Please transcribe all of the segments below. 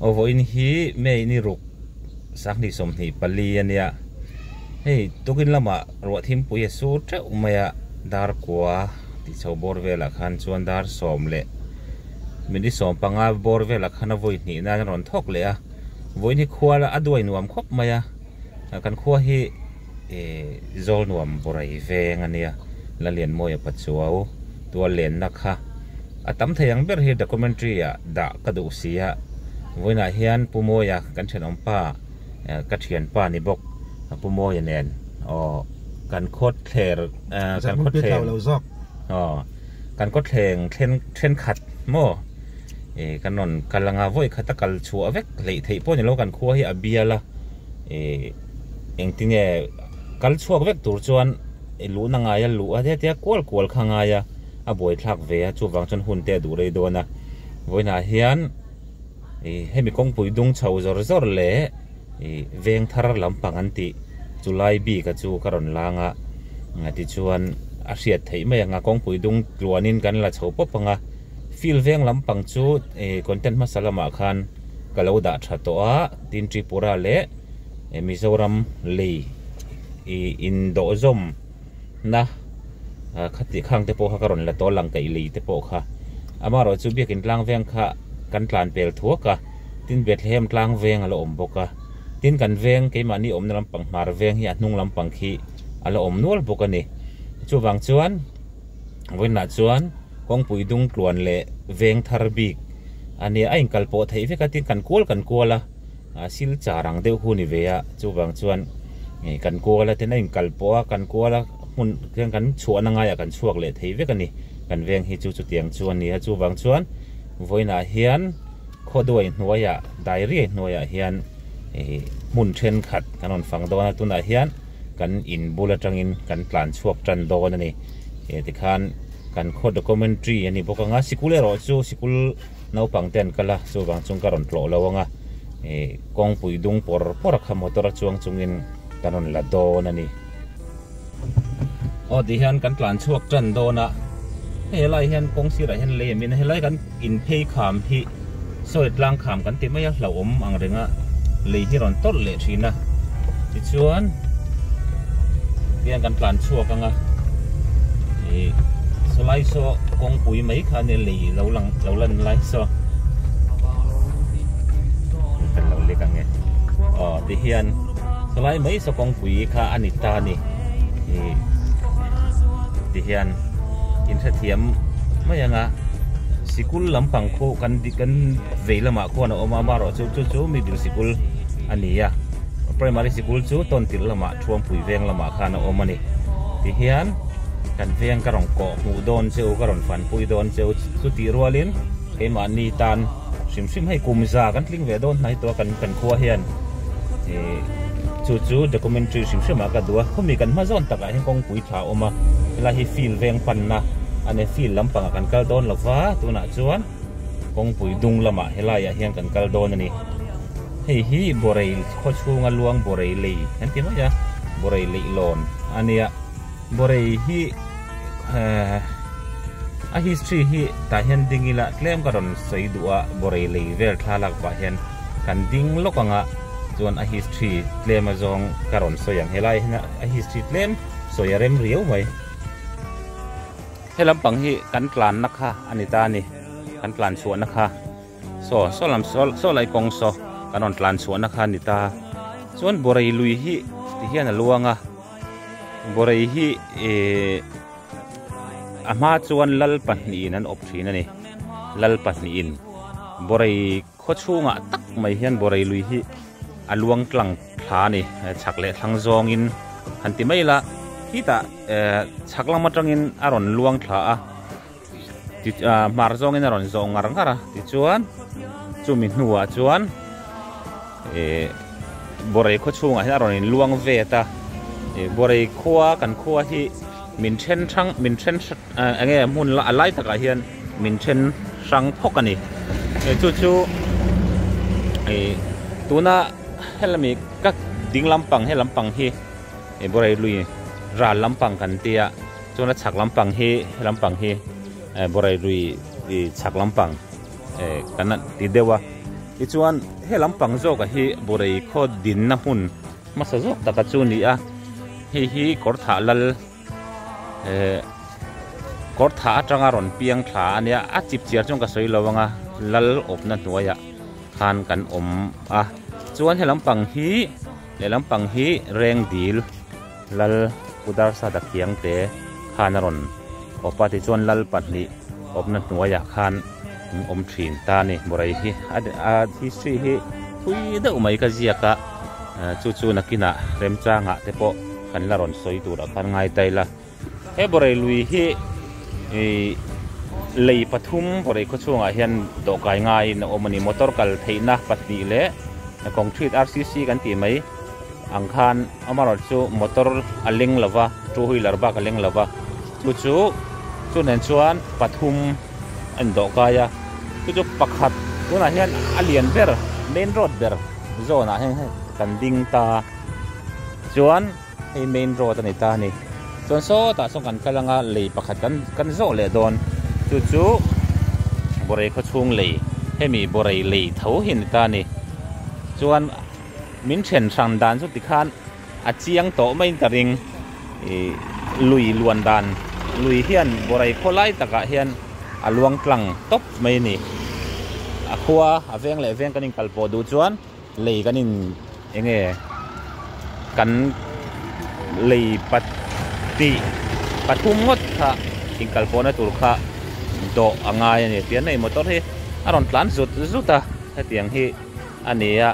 Aw vawiin hi May ni ruk 2024 a nia. Hei tukin lamah ruah thimpui a sur teuh mai a, dar kua tih chho bawr velah khan chuan dar sawm leh minute 15 bawr velah khan a vawi hnih nan a rawn thawk leh a. Vawiin hi khua a duai nuam khawp mai a, kan khua hi ih zawl nuam bawrei veng a nia, Lalianmawia Pachuau tual lenna kha a tam thei ang ber hi documentary ah dah ka duh si a, vawiinah hian Pu Mawia kan thenawm pa ka thianpa ni bawk Pu Mawia nen aw kan khawt thler kan khawt thleng aw kan khawt thleng then thenkhat maw ih kan rawn kal anga vawi khat a kal chhuah vek hleih theih pawh ni lo kan khua hi a bial a ih engtinge kal chhuak vek tur chuan luhna ngai a luh a tia tia kual kual kha ngai a a buaithlak ve a chuvang chuan hun te a duh rei dawn a vawiinah hian ih hemi kawngpui dung chho zawr zawr leh ih veng thar lampang an tih chu lai bik a chu ka rawn lang a tichuan a hriat theih mai ang a kawngpui dung tluanin kan la chho pawp ang a field veng lampang chu ih content hmasa lamah khan ka lo dah tha tawh a tin Tripura leh Mizoram lei ih indawhzawm na khati khang te pawh kha ka rawn la tawh lang kaih lei te pawh kha amaherawh chu biakin tlang veng kha kan tlan pel thuak a tin Bethlehem tlang veng a la awm bawk a tin kan veng keimahni awmna lampang hmar veng hi a hnung lampang khi a la awm nual bawk a ni chuvang chuan vawiinah chuan kawngpui dung tluan leh veng thar bik a nia a inkal pawh theih vek a tin kan kual kan kual a. a sil char ang deuh hu ni ve a chuvang chuan ih kan kual a ten a inkal pawh a kan kual a hmun khian kan chhuahna ngaiah kan chhuak leh thei vek a ni kan veng hi chu chutiang chu a ni a chuvang chuan vawiinah hian khawduai hnuaiah diary hnuaiah hian ih hmun thenkhat kan rawn fang dawn a tunah hian kan in bul atangin kan tlan chhuak tan dawn a ni ih tikhan kan khaw documentary a ni bawk ang a sikul erawh chu sikul. Naupang te an kal a, chuvang chung ka rawn tlawh lo ang a, ih kawngpui dung pawr pawr a kha motor a chuang chungin ka rawn la dawn a ni. Aw ti hian kan tlan chhuak tan dawn a, hei helai hian kawng sirah hian lei a min a, helai kan in phei kham hi sawi tlang kham kan ti mai a, hlauhawm ang reng a lei hi rawn tawlh leh thin a, tichuan tihian kan tlan chhuak ang a, ih sawlai saw kawngpui mai kha ania lei lo lang lo lan lai saw kan lo lek ang e aw tihian sawlai mai saw kawngpui kha a ni ta a ni ih tihian inhrethiam mai ang a sikul lampang khu kan kan vei lamah khuan a awm a amaherawhchu chu chu middle sikul a ni a primary sikul chu tawn tirh lamah thuampui veng lamah khan a awm a ni tihian kan veng ka rawn kawh hmuh dawn che u ka rawn fanpui dawn che u chutih rualin keimahni tan hrim hrim hei kum za kan tling ve dawn hnai tawh a kan kan khua hian ih chu chu documentary hrim hrim ah ka duh a khawmi kan hma zawn takah hian kawngpui tha a awm a helai hi field veng panna a ni field lampangah kan kal dawn lova tunah chuan kawngpui dung lamah helaiah hian kan kal dawn a ni hei hi Borei khaw chhunga luang Borei lei kan ti mai a Borei leihlawn a nia Borei hi eh a history hi tah hian ding ila tlem ka rawn sawi duh a Borei lei vel thlalak pah hian kan ding lawk ang a chuan a history tlem a zawng ka rawn sawi ang helai hian a history tlem sawi a rem riau mai. He lampang hi kan tlanna kha a ni ta a ni kan tlan chhuahna kha saw saw lam saw saw lai kawng saw kan rawn tlan chhuahna kha a ni ta chuan Borei lui hi ti hian a luang a Borei hi ihh a hma chuan lal pahnihin an awp thin a ni lal pahnihin Borei khaw chhungah tak mai hian Borei lui hi a luang tlang thla a ni chhak leh thlang zawngin han ti mai ila khitah eh chhak lam atangin a rawn luang thla a ti ah hmar zawngin a rawn zawh ngar ngar a tichuan chumi hnuah chuan eh Borei khaw chhungah hian a rawn in luang vet a ih Borei khua kan khua hi min then hrang min then ah eng nge hmun a lai takah hian min then hrang phawk a ni chu chu ih tuna helami ka ding lampang he lampang hi ih Borei lui ral lampang kan tia chuan a chhak lampang hi he lampang hi eh Borei lui ih chhak lampang eh kan ti deuh a. Tichuan he lampang zawka hi Borei khaw dinna hmun hmasa zawk taka chu a ni a, hei hi Kawrthah lal eh Kawrthah atanga rawn piang thla a nia, a chip chiar chuan ka sawi lo ang a, lal awpna hnuaiah khan kan awm a. Chuan he lampang hi leh lampang hi Rengdil lal Pudarsada Khiangte khan a rawn awp a, tichuan lal pahnih awpna hnuaiah khan an awm thin ta a ni. Borei hi a history hi thui deuh mai ka ziak a, chu chu nakinah remchangah te pawh kan la rawn sawi turah khan ngai ta ila. He Borei lui hi ih lei pathum Borei khaw chhungah hian dawhkai ngaiin a awm a ni. Motor kal theihna pahnih leh concrete RCC kan tih mai ang khan amaherawhchu motor a leng lo va, two wheeler bak a leng lo va, chu chu chu nen chuan pathum a indawhkai a, chu chu pakhat tunah hian a lian ber main road ber zawnah hian kan ding ta chuan hei main road a ni ta a ni chuan sawtah sawn kan kal anga lei pakhat kan kan zawh leh dawn chu chu Borei khaw chhung lei hemi Borei lei tho hi a ni ta a ni chuan min then hran dan chu tikhan a chiang tawh maiin ka ring ih lui luan dan lui hian Borei khaw lai takah hian a luang tlang tawp mai a ni a khua a veng leh veng kan inkal pawh duh chuan lei kan in eng nge kan lei pahnih pathum ngawt kha inkal pawhna tur kha dawh a ngai a ni tihian hei motor hi a rawn tlan zut zut a hetiang hi a ni a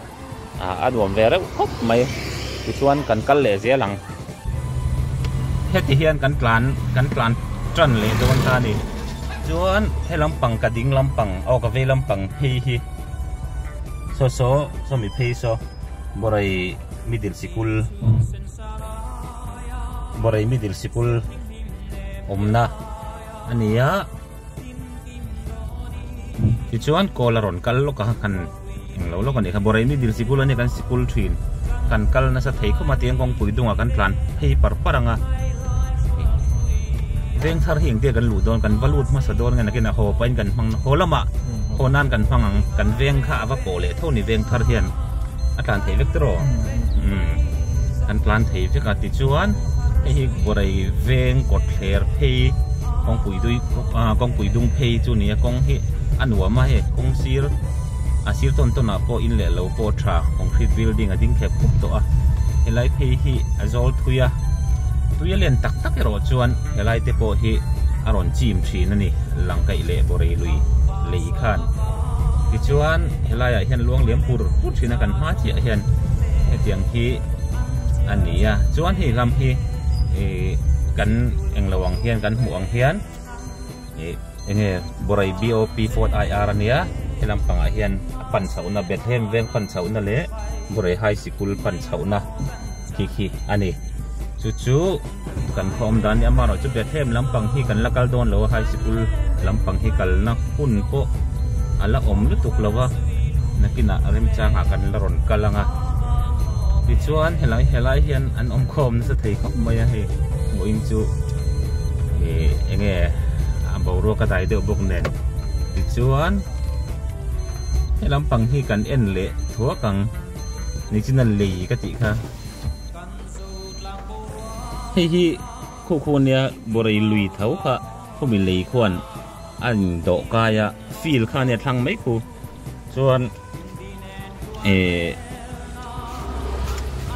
a nuam ve reuh khawp mai tichuan kan kal leh zel ang heti hian kan tlan kan tlan tan leh dawn ta a ni chuan he lampang ka ding lampang aw ka vei lampang phei hi saw saw sawmi phei saw Borei middle sikul Borei middle sikul awmna a ni a. Tichuan kawl a rawn kal lawk a kan englo lawk a nih kha Borei middle sikul a nia kan sikul thin kan kal nasa thei khawp a tiang kawngpui dungah kan tlan phei par par ang a veng thar hi engtia kan luh dawn kan va lut hmasa dawn nge nakin a haw pahin kan hmang haw lamah haw nan kan hmang ang kan veng kha a va pawh leh tho ni veng thar hian a tlan thei vek tiraw umm kan tlan thei vek a tichuan hei hi Borei veng kawt thler phei. Kawngpui dui ah kawngpui dung phei chu nia kawng hi a nuam a hei kawng sir a sir tawn tawn ah pawh in leh lo pawh a tha concrete building a ding khep khup tawh a helai phei hi a zawl thui a tui a len tak tak erawh chuan helai te pawh hi a rawn chim thin a ni langkaih leh bawrei lui lei khan tichuan helai ah hian luang liam pur pur thin a kan hma chiah hian hetiang hi a ni a chuan hei lam hi ih kan englo ang hian kan hmuh ang hian ih enge Borei BOP Fort IR ania he lampangah hian a pan chhohna Bethlehem veng pan chhohna leh Borei High Sikul pan chhohna khi khi a ni chu chu kan khaw awm dan a ni amaherawhchu Bethlehem lampang hi kan la kal dawn lo a High Sikul lampang hi kalna hun pawh a la awm lutuk lo va nakinah remchangah kan la rawn kal ang a tichuan helai helai hian an awm khawm nasa thei khawp mai a hei hmuhin chu ih eng nge a boruak a dai deuh bawk nen tichuan he lampang hi kan en leh thuak ang nichina lei ka tih kha hei hi khu khu nia Borei lui tho kha khumi lei khuan a in dawh kai a field kha ania thlang mai khu chuan eh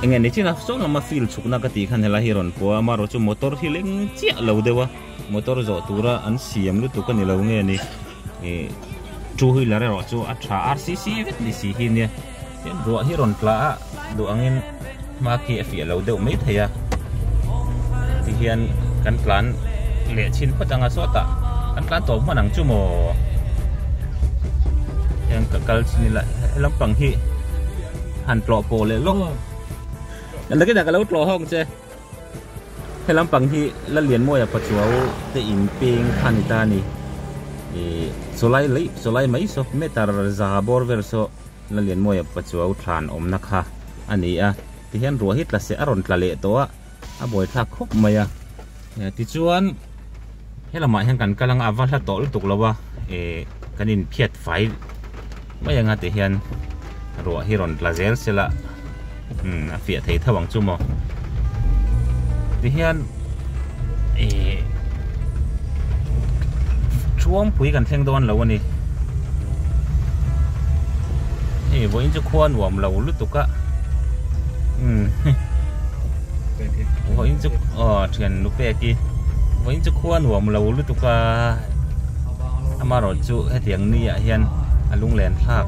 eng nge ni chin a saw lama field chhukna ka tih khan helai hi rawn pua a amaherawhchu motor hi leng chiah lo deuh a motor zawh tura an siam lutuk a ni lo nge ni ih two wheeler erawh chu a tha R C C vek ni si hi nia tin ruah hi rawn tla a duh angin hma khi a fiah lo deuh mai thei a tihian kan tlan leh chhin phawt anga sawtah kan tlan tawp hman ang chu maw heng ka kal chin ila he lampang hi han tlawh pawh leh lawk nakinah ka lo tlawh hawk ang che he lampang hi Lallianmawia Pachuau te in peng kha a ni ta a ni ih chawlai lei chawlai mai saw meter za bawr vel saw. Lalianmawia Pachuau thlan awmna kha a ni a, tihian ruah hi tla se a rawn tla leh tawh a, a buaithlak khawp mai a. Tichuan he lamah hian kan kal anga a va hla tawh lutuk lo a, kan inphiat fai mai anga ti hian ruah hi rawn tla zel sela umm a fiah thei tho ang chu maw ti hian ihh thuampui kan thleng dawn lo a ni hei vawiin chu khua nuam lo lutuk a umm vawiin chu aw thian nu pek hi vawiin chu khua nuam lo lutuk a amaherawh chu hetiang ni ah hian a lunglen thlak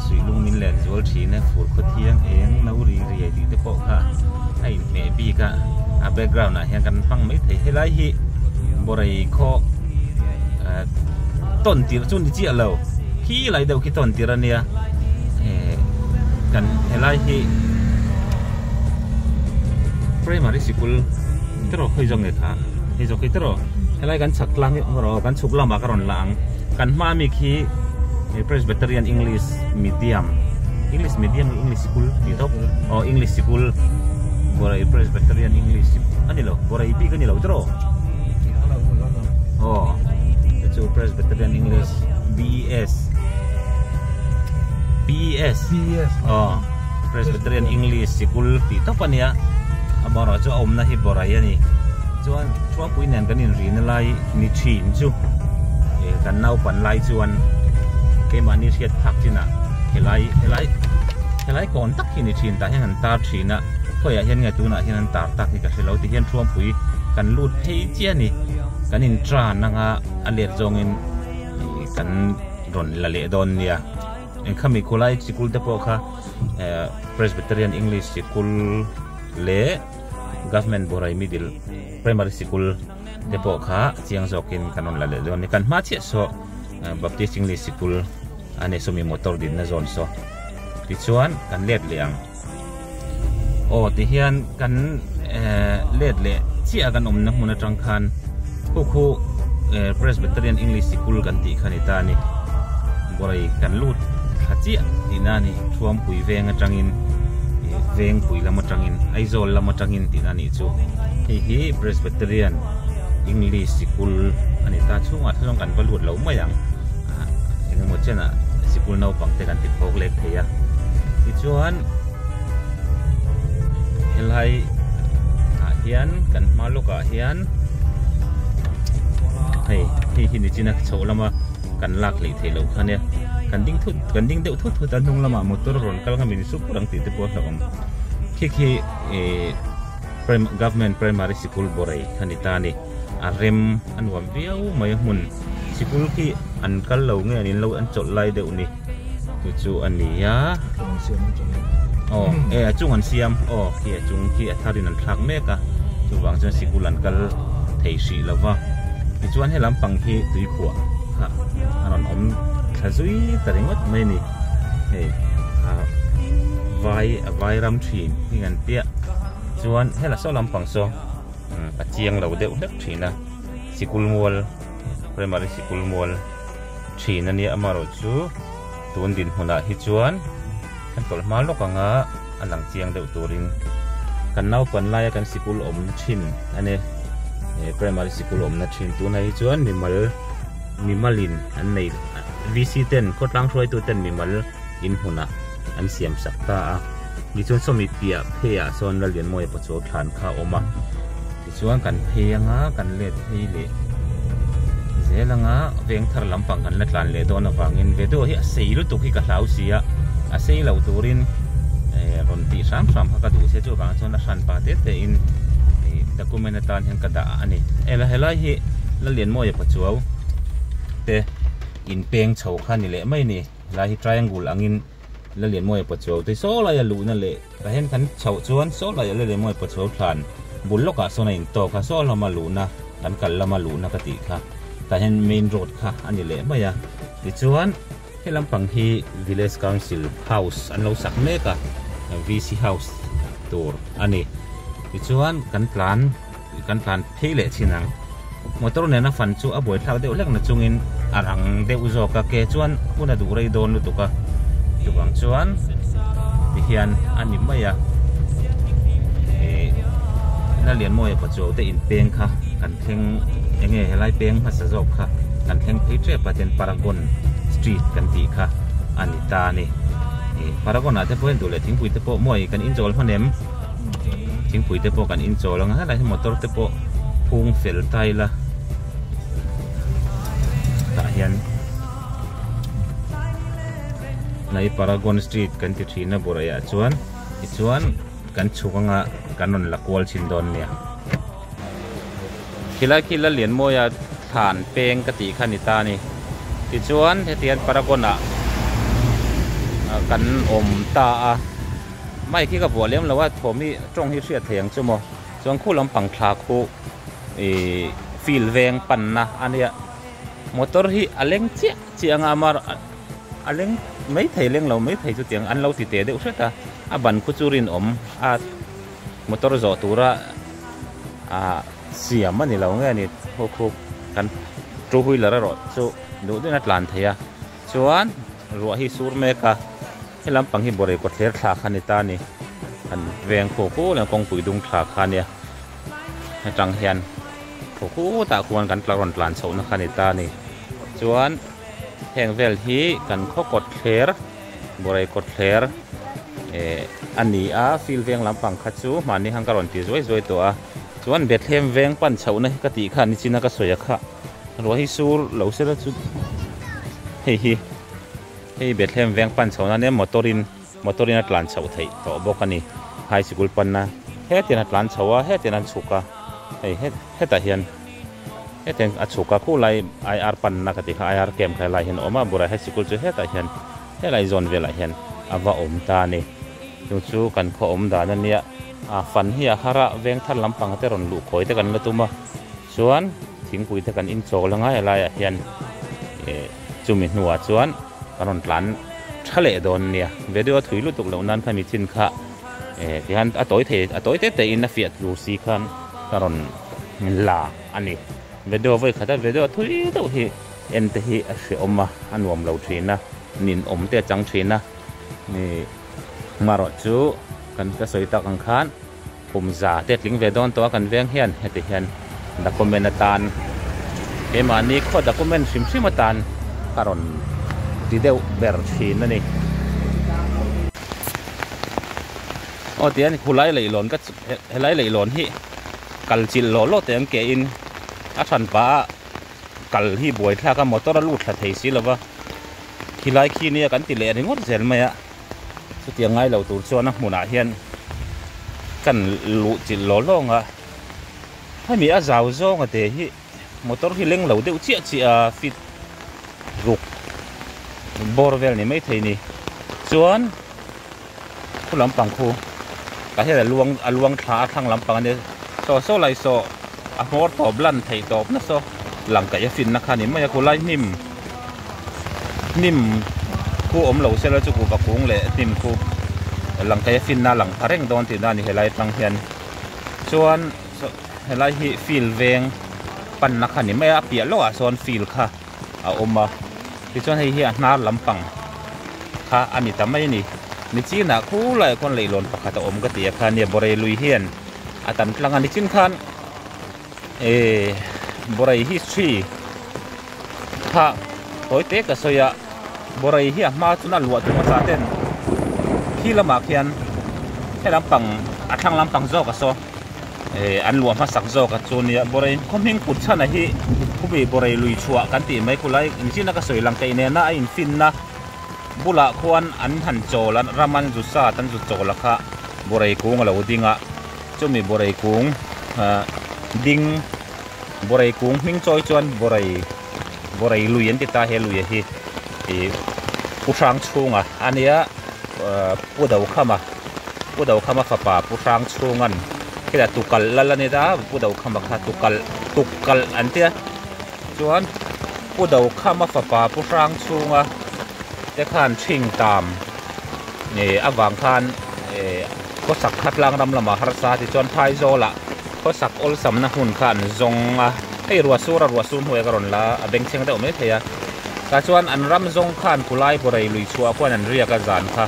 suih lung min len zual thin a fur khaw thiang eng no ri riai tih te pawh kha a inhmeh bik a a background ah hian kan hmang mai thei helai hi bawrei khaw tawn tirh chu ni chiah lo khi lai deuh khi tawn tirh a nia eh kan helai hi primary sikul te rawh khawi zawk nge kha hei zawk hi te rawh helai kan chhak tlang hi rawh kan chhuk lamah ka rawn la ang kan hma ami khi Presbyterian English Medium English Medium nge English sikul tih tawp aw English sikul Borai Presbyterian English a ni lo Borai bik a ni lo te rawh aw chu chu Presbyterian English BES BES aw Presbyterian English sikul tih tawp a nia amaherawh chu a awmna hi Borai a ni chuan Thuampui nen kan inrina lai ni thin chu eh kan naupan lai chuan keimahni hriat phak chinah helai helai helai kawn tak hi ni thin tah hian an tar thin a khawiah hian nge tunah hian an tar tak hi ka hre lo ti hian Thuampui kan lut phei chiah a ni kan in tan anga a let zawngin ih kan rawn la leh dawn nia engkhami khulai sikul te pawh kha eh Presbyterian English sikul leh Government Borai Middle Primary Sikul te pawh kha chiang zawkin kan rawn la leh dawn a ni. Kan hma chiah saw Baptist English Sikul a ni sawmi motor dinna zawn saw tichuan kan let leh ang. Aw tihian kan let leh chiah kan awmna hmun atang khan khu khu Presbyterian English Sikul kan tih kha ni ta a ni. Borai kan lut thla chiah tihna a ni. Thuampui veng atangin Vengpui lam atangin Aizawl lam atangin tihna a nih chu. Hei hi Presbyterian English sikul a ni ta chhungah te chuan kan va lut lo mai ang engemaw chenah sikul naupang te kan ti phawk lek thei a tichuan helai ah hian kan hma lawkah hian hei hei hi nichina chhoh lama kan lak hleih theih loh kha nia kan ding thut kan ding deuh thut thut a hnung lamah motor rawn kal ngam in sup ang tih te pawh a hlauhawm khi khi eh government primary sikul bawrei kha ni ta a ni a rem a nuam viau mai a hmun sikul khi an kal lo nge an in lo an chawlh lai deuh ni chu chu a ni a aw e a chung an siam aw khi a chung khi a thar in an thlak mek a chuvang chuan sikul an kal thei hrih lo va tichuan he lampang hi tuikhuah kha a rawn awm thla zui ta ringawt mai a ni hei ah vai a vai ram thin hi kan piah chuan hela saw lampang saw a chiang lo deuh hlek thin a sikul mual primary sikul mual thin a nia amaherawh chu tun dinhmunah hi chuan kan tawlh hma lawk anga a lang chiang deuh turin kan naupan laia kan sikul awmna thin a ni eh primary sikul awmna thin tunah hi chuan mimal mimalin an nei VC ten khawtlang hruaitu ten mimal inhmunah an siam sak ta a tichuan sawmi piah pheiah sawn Lallianmawia pachuau thlan kha a awm a tichuan kan phei anga kan let phei leh zel anga veng thar lampang kan la tlan leh dawn avangin video hi a sei lutuk hi ka hlau si a a sei lo turin eh rawn tih hram hram kha ka duh sia chuvang chuan a hran pa te te in ih document atan hian ka dah a ni ela helai hi Lallianmawia pachuau te inpeng chho kha ni leh mai a ni helai hi triangle angin Lallianmawia pachuau te saw laia luhna leh tah hian kan chhoh chuan saw laia Lallianmawia pachuau thlan bul lawkah sawn a intawk a saw lama luhna kan kal lama luhna ka tih kha tah hian main road kha a ni leh mai a tichuan he lampang hi village council house an lo sak mek a VC house tur a ni tichuan kan tlan kan tlan phei leh chin ang motor nena fan chu a buaithlak deuh hlek na chungin a rang deuh zawk a ke chuan hun a duh rei dawn lutuk a chuvang chuan tihian a ni mai a ih Lalianmawia pachuau te inpeng kha kan thleng eng nge helai peng hmasa zawk kha kan thleng phei tep a ten Paragon street kan tih kha. a ni ta a ni. Ih Paragon ah te pawh hian duh leh thingpui te pawh mawi kan inchawl hman em? Thingpui te pawh kan inchawl ang a helai hi motor te pawh phung fel ta ila tah hian hnai Paragon street kan ti thin a burai ah chuan tichuan kan chhuk anga kan rawn la kual chhin dawn nia. Khilai khi Lalianmawia thlan peng ka tih kha ni ta a ni. Tichuan heti hian Paragon ah kan awm ta a. Mic hi ka vuah lem lo a, thawm hi tawng hi hriat thei ang chu maw. Chuan khu lampang thla khu ih field veng panna a nia. Motor hi a leng chiah chiah anga amar a leng mai thei leng lo mai thei chutiang an lo ti teh deuh hret a. A ban khu chu rinawm a motor zawh tura ah siam a ni lo nge ni khu khu kan two wheeler erawh chu duh deuhin a tlan thei a. Chuan ruah hi sur mek a, he lampang hi bawrei kawtthler thla kha a ni ta a ni. An veng khaw khaw leh kawngpui dung thla kha a nia. Atang hian khaw khutah khuan kan tla rawn tlan chhohna kha a ni ta a ni. Chuan heng vel hi kan khaw kawtthler bawrei kawtthler eh a ni a, field veng lampang kha chu hmanni khan ka rawn ti zuai zuai tawh a. Chuan Bethlehem veng pan chhohna hi ka tih kha nichina ka sawi a kha. Ruah hi sur lo sela chu hei hi hei Bethlehem veng pan chho nan hian motor in motor in a tlan chhoh theih tawh bawk a ni high sikul panna hetiang a tlan chho a hetiang an chhuk a hei hetah hian hetiang a chhuk a khulai I_R panna ka tih kha I_R camp kha helai hian a awm a burai high sikul chu hetah hian helai zawn velah hian a va awm ta a ni chu chu kan khaw awm dan a nia a fan hi a har a veng thar lampang te rawn luh khawi te kan la tum a. Chuan thingpui te kan inchawl a ngai a laiah hian eh chumi hnuah chuan kan rawn tlan tha leh dawn nia. Video a thui lutuk loh nan kha mi chin kha eh tihian a tawi thei a tawi te te in a fiah tur si khan ka rawn la a ni. Video vawi khat a video thui deuh hi en te hi a hrehawm a a nuam lo thin a ninawm te a chang thin a ni marawh chu kan ka sawi tak ang khan. Kum za te tling ve dawn tawh a kan veng hian heti hian document atan keimahni khaw document hrim hrim atan ka rawn ti deuh ber thin a ni. Aw tihian khulai leihlawn ka helai leihlawn hi kal chilh lawh lawh teh ang ke in a than pah a kal hi buaithlak a motor a lut thla thei si lova khilai khi nia kan ti leh ringawt zel mai a. Chutiang ngai lo tur chuan a hmunah hian kan luh chilh law lawng a, hemi a zau zawng a te hi motor hi leng lo deuh chiah chiah a fit ruk bawr vel ni maithei ni chuan khu lampang khu tah hian a luang a luang thla a thlang lampang a nia saw saw lai saw a hmawr tawp lan theih tawp na saw lang kaih a finna kha a ni mai a khulai hnim. Hnim khu awm lo sela chu kuhva kung leh hnim khu lang thei a finna a lang pha reng dawn tihna a ni helai atang hian chuan helai hi field veng panna kha a ni mai a a piah lawkah sawn field kha a awm a tichuan hei hi a hnar lampang kha a ni ta mai a ni nichinah khulaiah khuan leihlawn pakhat a awm ka ti a kha nia bawrei lui hian a tan tlang a nichin khan Ehh Borai history kha tawi te ka sawi a Borai hi a hma chuan a luah tur hmasa ten khi lamah khian he lampang a thlang lampang zawk a saw ehh an luah hmasak zawk a chu nia Borai khaw hming kut chhan a hi khumi Borai lui chhuah kan tih mai khulai engtin a ka sawi lang keih nena a infinna bulah khuan an han chawl a ram an zu sat an zu chawl a kha Borai kung a lo ding a. Chumi Borai kung ding Borai kung hming chawi chuan Borai Borai lui an ti ta he lui hi ih Pu Hrang chhunga a nia Pu Dokhama Pu Dokhama fapa Pu Hrang chhunga'n khilai tukalh lal a ni ta Pu Dokhama kha tukalh tukkalh an tia chuan Pu Dokhama fapa Pu Hrang chhunga te khan ṭhing tam ih avang khan ih. Khawsak kha tlang ram lamah harsa tichuan Phaizawlah khawsak awlsamna hmun kha an zawng a, hei ruah sur a ruah sur hnuai ka rawn la a bengchheng deuh mai thei a, tah chuan an ram zawng khan Kulai Bawrei lui chhuah khuan an riak a zan kha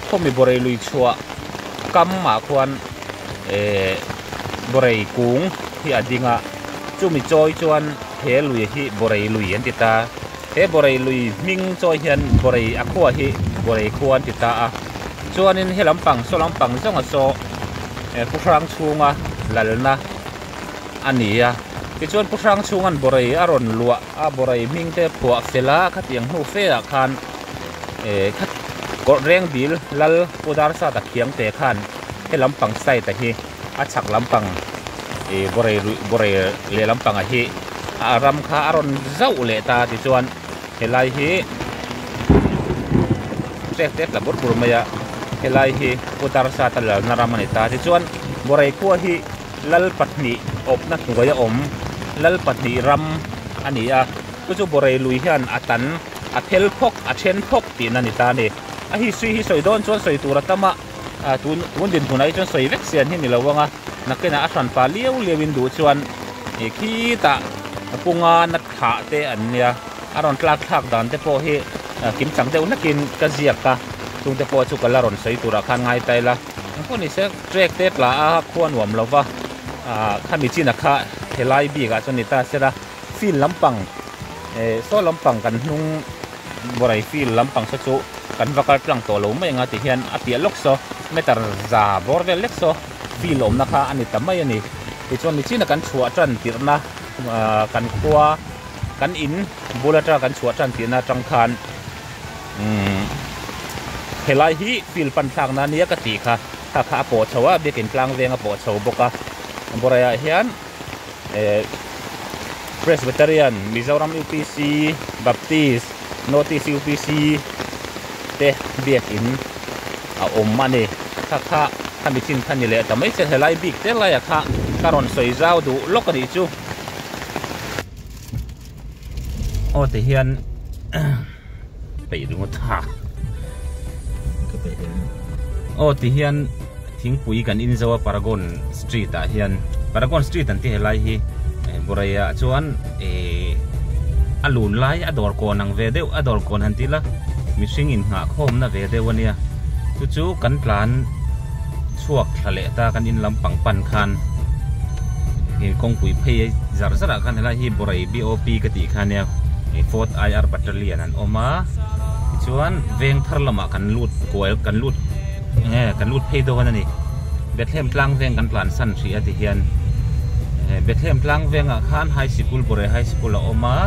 khawmi Bawrei lui chhuah kam ah khuan eh Bawrei kung hi a ding a, chumi chawi chuan he lui hi Bawrei lui an ti ta. He Borei lui hming chawi hian Borei a khua hi Borei khua an ti ta a. Chuanin he lampang saw lampang zawnga saw Pu Hrang chhunga lalna a ni a. Tichuan Pu Hrang chhunga'n Borei a rawn luah a, Borei hming te phuah fel a, khatiang hnu fe ah khan khat kawrh reng dil lal Pu Darsata khiang te khan he lampang side a hi a chhak lampang ih Borei Borei leh lampang ah hi a ram kha a rawn zauh leh ta tichuan helai hi trek te tla bur bur mai a helai hi Pu Darsata lalna ram a ni ta tichuan Borei khua hi Lal pahnih awpna hnuai a awm Lal pahnih ram a ni a chu chu Borei lui hian a tan a phel phawk a then phawk tihna a ni ta a ni a history hi sawi dawn chuan sawi tur a tam a ah tun tun dinhmunah hi chuan sawi vek sian hi ni lo ang a nakinah a hranpa liau liau in duh chuan ih khitah punga na thlah te an nia a rawn tlak thlak dan te pawh hi kimchang deuh hlekin ka ziak a chungte pawh chu ka la rawn sawi turah khan ngai ta ila. Engpawh ni se trek te tla a khua nuam lo va ah khami chin a kha helai bik ah chuan ni ta sela field lampang eh saw lampang kan hnung borai field lampang saw chu kan va kal tlang tawh lo mai anga ti hian a piah lawk saw meter za bawr vel lek saw field awmna kha a ni ta mai a ni tichuan nichin a kan chhuah tan tirhna ah kan khua kan in bul atanga kan chhuah tan tirhna atang khan. Umm helai hi field pan thlak na nia ka tih kha kha kha a pawh chho a biakin tlang veng a pawh chho bawk a Borei ah hian eh Presbyterian Mizoram UPC Baptist North East UPC te biakin a awm a ni kha kha khami chin kha ni leh ta mai che helai bik te lai ah kha ka rawn sawi zau duh lawk a nih chu. Aw ti hian peih ringawt a aw ti hian thingpui kan in zo a Paragon street ah hian Paragon street an ti helai hi Borei ah chuan ihh a lun lai a dawr kawn ang ve deuh a dawr kawn han ti ila mihring in nghah khawm na ve deuh ania chu chu kan tlan chhuak thla leh ta kan in lampang pan khan ih kawngpui phei zar zar ah khan helai hi Borei BOP ka tih kha ania ih fourth IR battalion an awm a tichuan veng thar lamah kan lut kual kan lut enge kan lut phei dawn a ni Bethlehem tlang veng kan tlan san hrih a ti hian eh Bethlehem tlang vengah khan high sikul Borei high sikul a awm a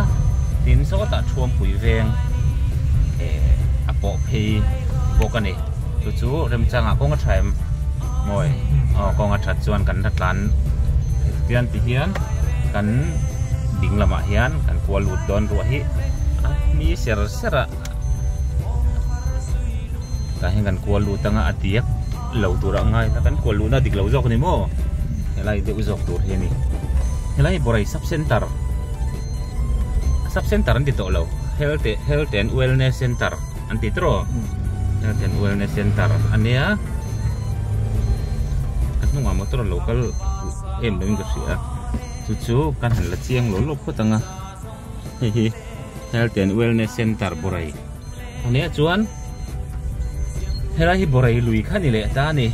tin sawtah Thuampui veng eh a pawh phei bawk a ni. Chu chu remchangah kawng a tha em? Mawi aw kawng a that chuan kan la tlan tian ti hian kan ding lamah hian kan kual lut dawn ruah hi a hmi ser ser a tah hian kan kual lut anga a diak lo tur a ngai kan kual luhna a dik lo zawk a ni maw helai deuh zawk tur hi a ni helai hi Borai sub center sub center an ti tawh lo health health and wellness center. An ti tawh Health and Wellness Center a nia a hnungah motor a lo kal em lo in ka hria chu chu kan han la chiang lo lawk phawt ang a hei hi Health and Wellness Center Borai a nia chuan helai hi Borai lui kha ni leh ta a ni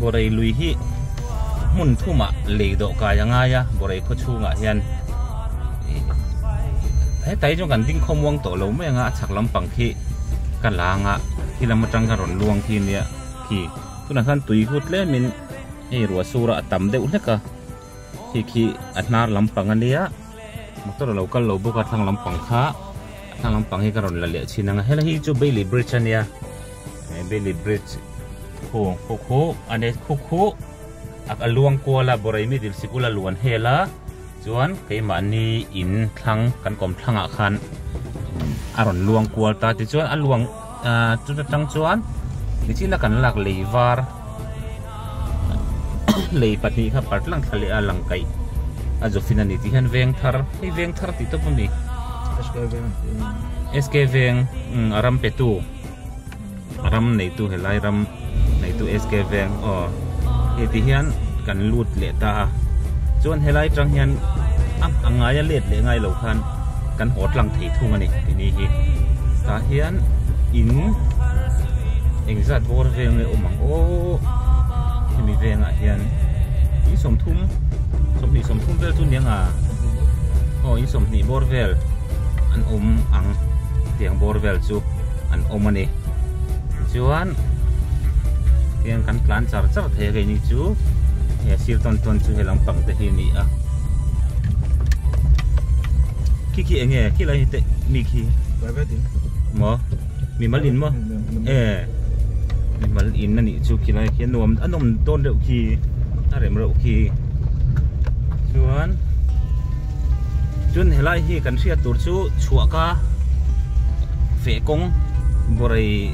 Borai lui hi hmun thumah lei dawh kai a ngai a Borai khaw chhungah hian hetlai chuan kan ding khawmuang tawh lo mai ang a a chhak lampang khi ka lang a khi lam atang khan rawn luang khi nia khi tunah khan tui khu tlem in hei ruah sur a a tam deuh hlek a khi khi a hnar lampang a nia motor a lo kal lo bawk a thlang lampang kha a thlang lampang hi ka rawn la leh chhin ang a helai hi chu Bailey bridge a nia Bailey bridge khu khu khu a nia khu khu a luang kual a Boraimi middle sikul a luan hel a. Chuan keimahni in thlang kan kawm thlangah khan a rawn luang kual ta tichuan a luang ah chuta tang chuan nichina kan lak lei var lei pahnih kha partlang thla leh a lang kaih a zawfin a ni tih hian veng thar hei veng thar tih tawp a ni SK veng a ram pe tu a ram neitu helai ram neitu SK veng aw hei ti hian kan lut leh ta a chuan helai tang hian a ngaia let leh ngai lo khan kan haw tlang thei thung a ni tih hi tah hian in engzat bawr vel nge awm ang aw hemi vengah hian in sawmthum sawmhnih sawmthum vel chu aniang a aw in sawmhnih bawr vel. an awm ang tiang bawr vel chu an awm a ni tichuan tiang kan tlan char char thei a keini chu hei a sir tawn tawn chu he lampang te hi a ni a khi khi eng nge khi lai hi teh mi khi Private in maw mimal in maw e mimal in a nih chu khi lai khi a nuam a nawm dawn deuh khi a rem reuh khi chuan chuan helai hi kan hriat tur chu chhuah ka feh kawng bawrei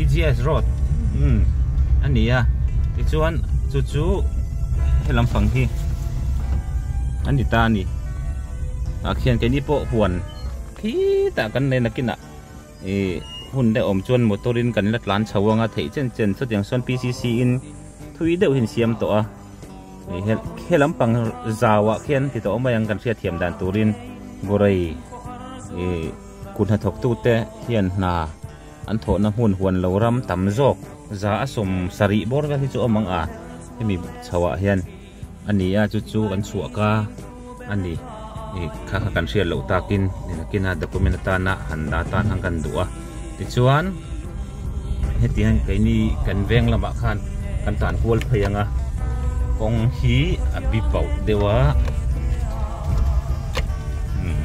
EGS road umm a ni a tichuan chu chu he lampang hi a ni ta a ni ah khian keini pawh huan khitah kan nei nakinah ih hun te awm chuan motor in kan la tlan chho anga theih chen chen chutiang sawn P_C_C in thui deuh hi an siam tawh a ih he lampang zau ah khian ti tawh mai ang kan hriat thiam dan turin Burai ih kut hnathawk tute hian hna an thawhna hmun huan lo ram tam zawk za a sawm sarih bawr vel hi chu awm ang a hemi chho ah hian a ni a chu chu kan chhuah ka a ni ih kha kha kan hriat loh takin nakin a document atana han dah atan khan kan duh a tichuan heti hian keini kan veng lamah khan kan tan kual phei ang a kawng hi a bi pauh deuh a umm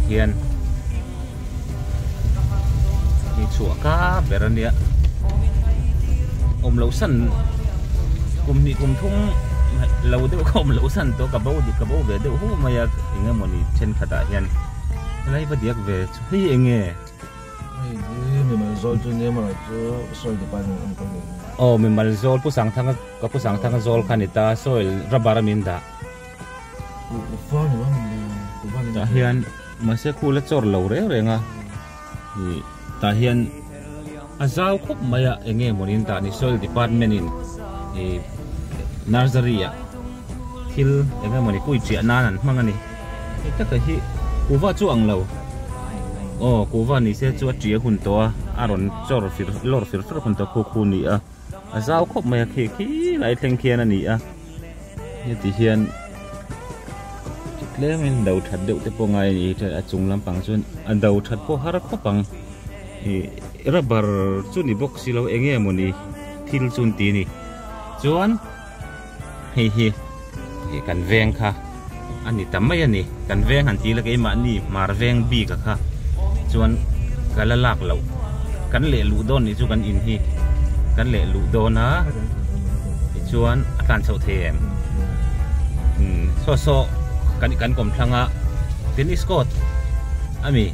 tihian hi chhuah ka ber a nia awm loh san kum hnih kum thum lo deuh kha awm loh san tawh ka bo ka bo ve deuh hu mai a eng emawni thenkhat ah hian helai va diak ve chu hei eng nge hei hi mimal zawl chu nia marawh chu soil department a ni ka hmu aw mimal zawl pu sangthanga ka pu sangthanga zawl kha a ni ta soil rubber a min dah Tah hian mahse khu la chawr lo reng reng a ih tah hian a zau khawp mai a eng nge mawni tah ni soil department in ih nursery ah thil eng nge mawni kui chiah nan an hmang a ni hei taka hi kuhva chu ang lo aw kuhva ni se chu a tia hun tawh a a rawn chawr fir lawr fir fir hun tawh khu khu a ni a a zau khawp mai a khi khi lai thleng khian a ni a. Heti hian tlemin do that deuh te pawh ngai a ni a chung lampang chuan a do that pawh har khawp ang ih rubber chu ni bawk si lo eng nge mawni thil chu an ti a ni chuan hei hi ih kan veng kha a ni ta mai a ni kan veng han ti ila keimahni hmar veng bik a kha chuan ka la lak loh kan leh luh dawn nih chu kan in hi kan leh luh dawn a tichuan a tlan chhoh thei em umm saw saw kan kan kawm thlang a tennis court ami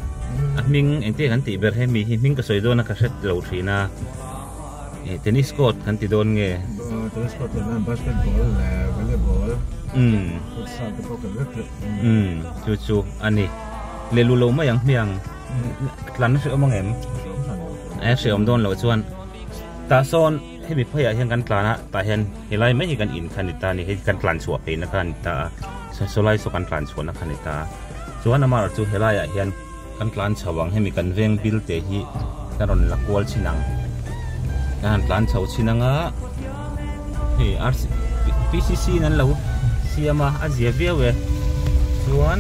a hming engtin kan tih ber hemi hi hming ka sawi dawn a ka hre lo thin a. Eh tennis court kan ti dawn nge? Tennis court tih nan basketball leh volleyball futsal te pawh kan vek theih. Umm chu chu a ni. Leh lu lo mai ang hmiang tlan a hrehawm ang em? A hrehawm dawn loh chuan tah sawn hemi pheiah hian kan tlan a tah hian helai mai hi kan in kha a ni ta a ni hei kan tlan chhuah pheihna kha a ni ta a sawlai saw kan tlan chhuahna kha a ni ta a chuan amaherawhchu chu helaiah hian Kan tlan chho ang hemi kan veng bil te hi ka rawn la kual chin ang ka han tlan chho chin anga hei RC P_C_C in an lo siam a a zia viau e chuan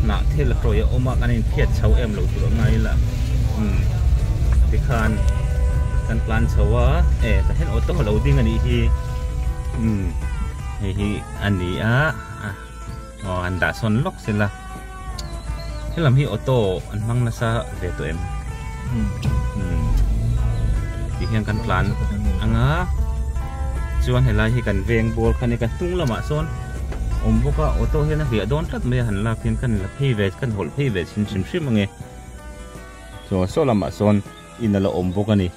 hnah thil a tawih a awm a kan inphiat chho em loh tur a ngai ila umm tikhan kan tlan chho a e tah hian auto a lo ding a nih hi umm hei hi a ni a. Aw an dah sawn lawk sela helam hi auto an hmang nasa ve tawh em umm ti hian kan tlan anga chuan helai hi kan veng bawr kha ni kan hnung lamah sawn awm bawk a auto hian a hliah dawn tlat mai a han lak hian kan la phei ve kan hawlh phei ve chhin hrim hrim ange chuan saw lamah sawn in a la awm bawk a ni.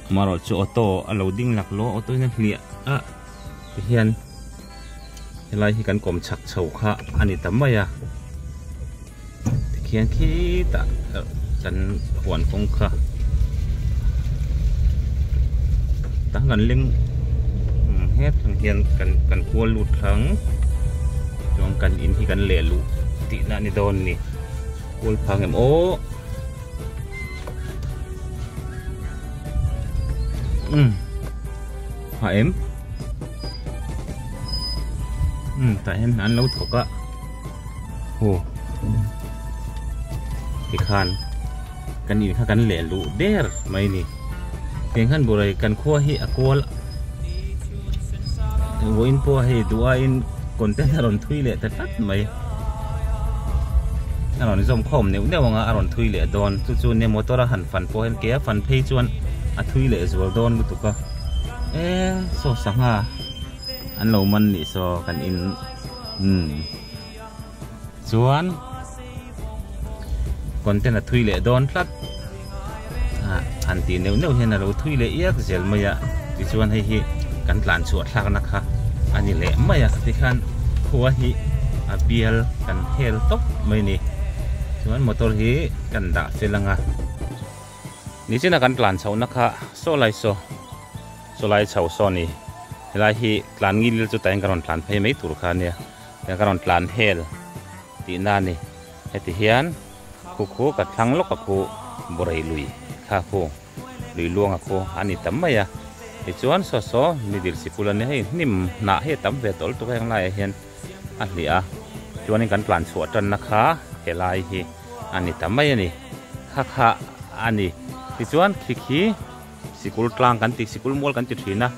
Amaherawh chu auto a lo ding lak lo a auto hian a hliah a tihian helai hi kan kawm chhak chho kha a ni ta mai a tikhian khitah kan huan kawng kha tah kan leng het ang hian kan kan kual lut thlang chuan kan in hi kan leh luh tihna a ni dawn a ni kual phang em aw. Umm ha em Um tah hian an lo thawk a aw tikhan kan in kha kan leh luh der mai a ni tiang khan burai kan khua hi a kual vawiin pawh hei duh aiin content a rawn thui leh ta tlat mai a rawn zawm khawm neuh neuh ang a a rawn thui leh dawn chu chu nia motor a han fan pawh hian ke a fan phei chuan a thui leh zual dawn lutuk a e saw sangha an lo man nih saw kan in umm chuan content a thui leh dawn tlat ah han tih neuh neuh hian a lo thui leh iak zel mai a tichuan hei hi kan tlan chhuah thlakna kha a ni leh mai a tikhan khua hi a bial kan hel tawp mai a ni chuan motor hi kan dah fel ang a nichina kan tlan chhohna kha saw lai saw saw lai chho saw a ni helai hi tlan ngil chu tah hian ka rawn tlan phei mai tur kha a nia tiang ka rawn tlan hel tihna a ni. Heti hian khu khu ka thlang lawk a khu Borei lui kha khu lui luang a khu a ni tam mai a tichuan saw saw middle sikul a nia hei hnim hnah hi a tam ve tawlh tuk a heng laiah hian a hliah a chuanin kan tlan chhuah tanna kha helai hi a ni ta mai a ni kha kha a ni tichuan khi khi sikul tlang kan ti sikul mual kan ti thin a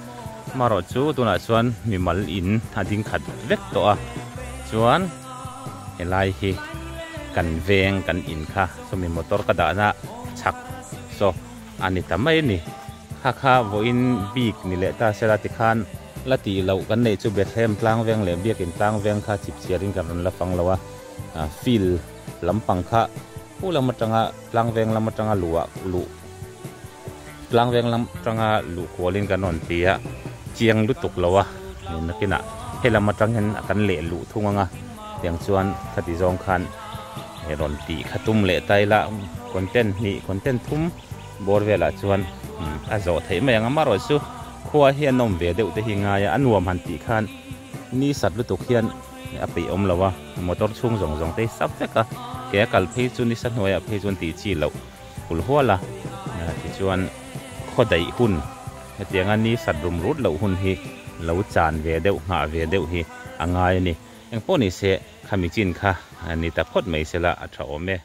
amaherawh chu tunah chuan mimal in a ding khat vek tawh a chuan helai hi kan veng kan in kha sawmi motor ka dahna chhak saw a ni ta mai a ni kha kha vawiin bik ni leh ta sela tikhan la tih loh kan neih chu Bethlehem tlang veng leh Biakin tlang veng kha chipchiar in kan rawn la fang lo a field lampang kha pu lam atanga tlang veng lam atanga luh ah luh. Tlang veng lam atanga luh kualin kan rawn ti a, chiang lutuk lo a, nakinah helam atang hian kan leh luh thung ang a, tiang chuan khati zawng khan rawn tih kha tum leh ta ila content hnih content thum bawr velah chuan a zawh theih mai ang a, amaherawhchu chu khua hi a nawm ve deuh te hi ngai a, a nuam han tih khan ni sat lutuk hian a peih awm lo a, motor chhung zawng zawng te hi sap vek a, ke a kal phei chu nisa hnuaiah phei chuan tih chi loh. Kul hual a, tichuan khaw daih hun hetianga ni sat rum rut loh hun hi lo chan ve deuh nghah ve deuh hi a ngai a ni. Engpawh ni se khami chin kha ni ta phawt mai sela a tha awm e.